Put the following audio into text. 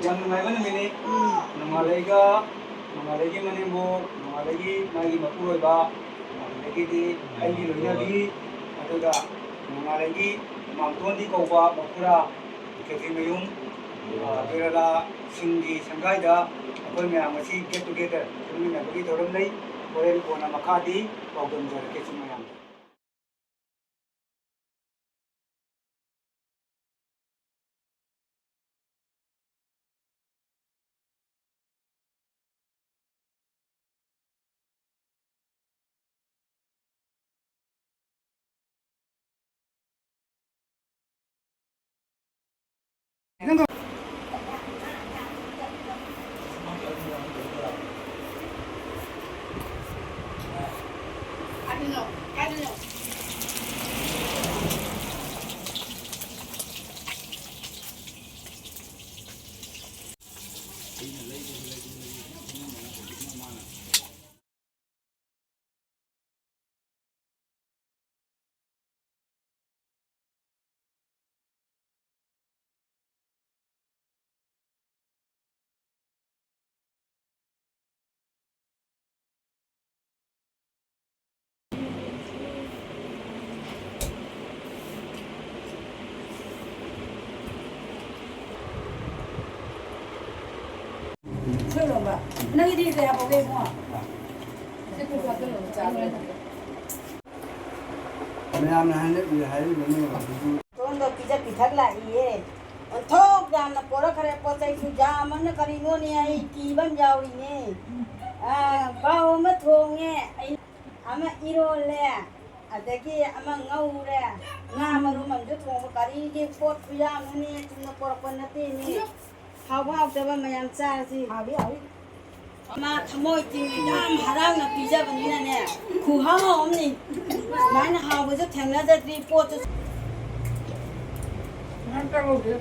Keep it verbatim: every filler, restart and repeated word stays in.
ꯌꯥꯝ ꯅꯨꯡꯉꯥꯏꯕ ꯅꯨꯃꯤꯠꯅꯤ꯫ ꯅꯣꯡꯉꯥꯜꯂꯩꯒ, ꯅꯣꯡꯉꯥꯜꯂꯩꯒꯤ ꯃꯅꯦꯝꯕꯣꯛ, ꯅꯣꯡꯉꯥꯜꯂꯩꯒꯤ ꯃꯥꯒꯤ ꯃꯄꯨꯔꯣꯏꯕ, ꯑꯗꯨꯗꯒꯤꯗꯤ ꯑꯩꯒꯤ ꯂꯣꯏꯅꯕꯤ, ꯑꯗꯨꯒ ꯅꯣꯡꯉꯥꯜꯂꯩꯒꯤ ꯃꯥꯝꯇꯣꯟꯗꯤ ꯀꯧꯕ ꯃꯈꯨꯔꯥ, ꯈꯦꯇ꯭ꯔꯤꯃꯌꯨꯝ, ꯑ, ꯕꯤꯔꯂꯥꯁꯤꯡꯒꯤ ꯁꯪꯒꯥꯏꯗ ꯑꯩꯈꯣꯏ ꯃꯌꯥꯝ ꯉꯁꯤ get together ꯄꯨꯟꯃꯤꯟꯅꯕꯒꯤ ꯊꯧꯔꯝ ꯂꯩ꯫ ꯍꯣꯔꯦꯟ ꯀꯣꯟꯅ ꯃꯈꯥꯗꯤ ꯄꯥꯎꯗꯝꯖꯔꯛꯀꯦ ꯆꯤꯡ ꯃꯌꯥꯝꯗ꯫ ꯁꯣꯏꯔꯣꯝꯕ, ꯅꯪꯒꯤꯗꯤ ꯀꯌꯥ ꯐꯥꯎꯒꯦ, ꯏꯕꯨꯡꯉꯣ? ꯁꯤ ꯀꯨꯟꯊ꯭ꯔꯥ ꯀꯤꯂꯣ ꯆꯥꯕ꯫ ꯃꯌꯥꯝꯅ ꯍꯥꯏꯅꯕꯤ ꯍꯥꯏꯔꯤꯕꯅꯤ꯫ ꯁꯣꯝꯗ ꯄꯤꯖ ꯄꯤꯊꯛ ꯂꯥꯛꯏꯌꯦ꯫ ꯑꯣꯟꯊꯣꯛ ꯌꯥꯝꯅ ꯄꯣꯔꯛꯈ꯭ꯔꯦ, ꯄꯣꯠ ꯆꯩꯁꯨ ꯌꯥꯝꯃꯟꯅ ꯀꯔꯤꯅꯣꯅꯦ, ꯑꯩ ꯀꯤꯕ ꯑꯃ ꯌꯥꯎꯔꯤꯅꯦ꯫ ꯑꯥ, ꯄꯥꯎ ꯑꯃ ꯊꯣꯡꯉꯦ, ꯑꯩ ꯑꯃ ꯏꯔꯣꯜꯂꯦ, ꯑꯗꯒꯤ ꯑꯃ ꯉꯧꯔꯦ, ꯉꯥ ꯃꯔꯨꯝ ꯑꯃꯁꯨ ꯊꯣꯡꯕ, ꯀꯔꯤꯒꯤ ꯄꯣꯠ ꯈꯨꯌꯥꯝꯅꯣꯅꯦ, ꯆꯨꯝꯅ ꯄꯣꯔꯛꯄ ꯅꯠꯇꯦꯅꯦ꯫ ꯍꯥꯎꯕ ꯍꯥꯎꯇꯕ ꯃꯌꯥꯝ ꯆꯥꯔꯁꯤ꯫ ꯍꯥꯎꯏ, ꯍꯥꯎꯏ꯫ ꯃꯥ ꯊꯃꯣꯏ ꯇꯤꯡꯅ ꯌꯥꯝ ꯍꯔꯥꯎꯅ ꯄꯤꯖꯕꯅꯤꯅꯅꯦ, ꯈꯨꯍꯥꯎ ꯑꯃꯅꯤ꯫ ꯁꯨꯃꯥꯏꯅ ꯍꯥꯎꯕꯁꯨ ꯊꯦꯡꯅꯖꯗ꯭ꯔꯤ, ꯄꯣꯠꯁꯨ꯫ ꯉꯥ ꯇꯥꯎꯕꯁꯦ꯫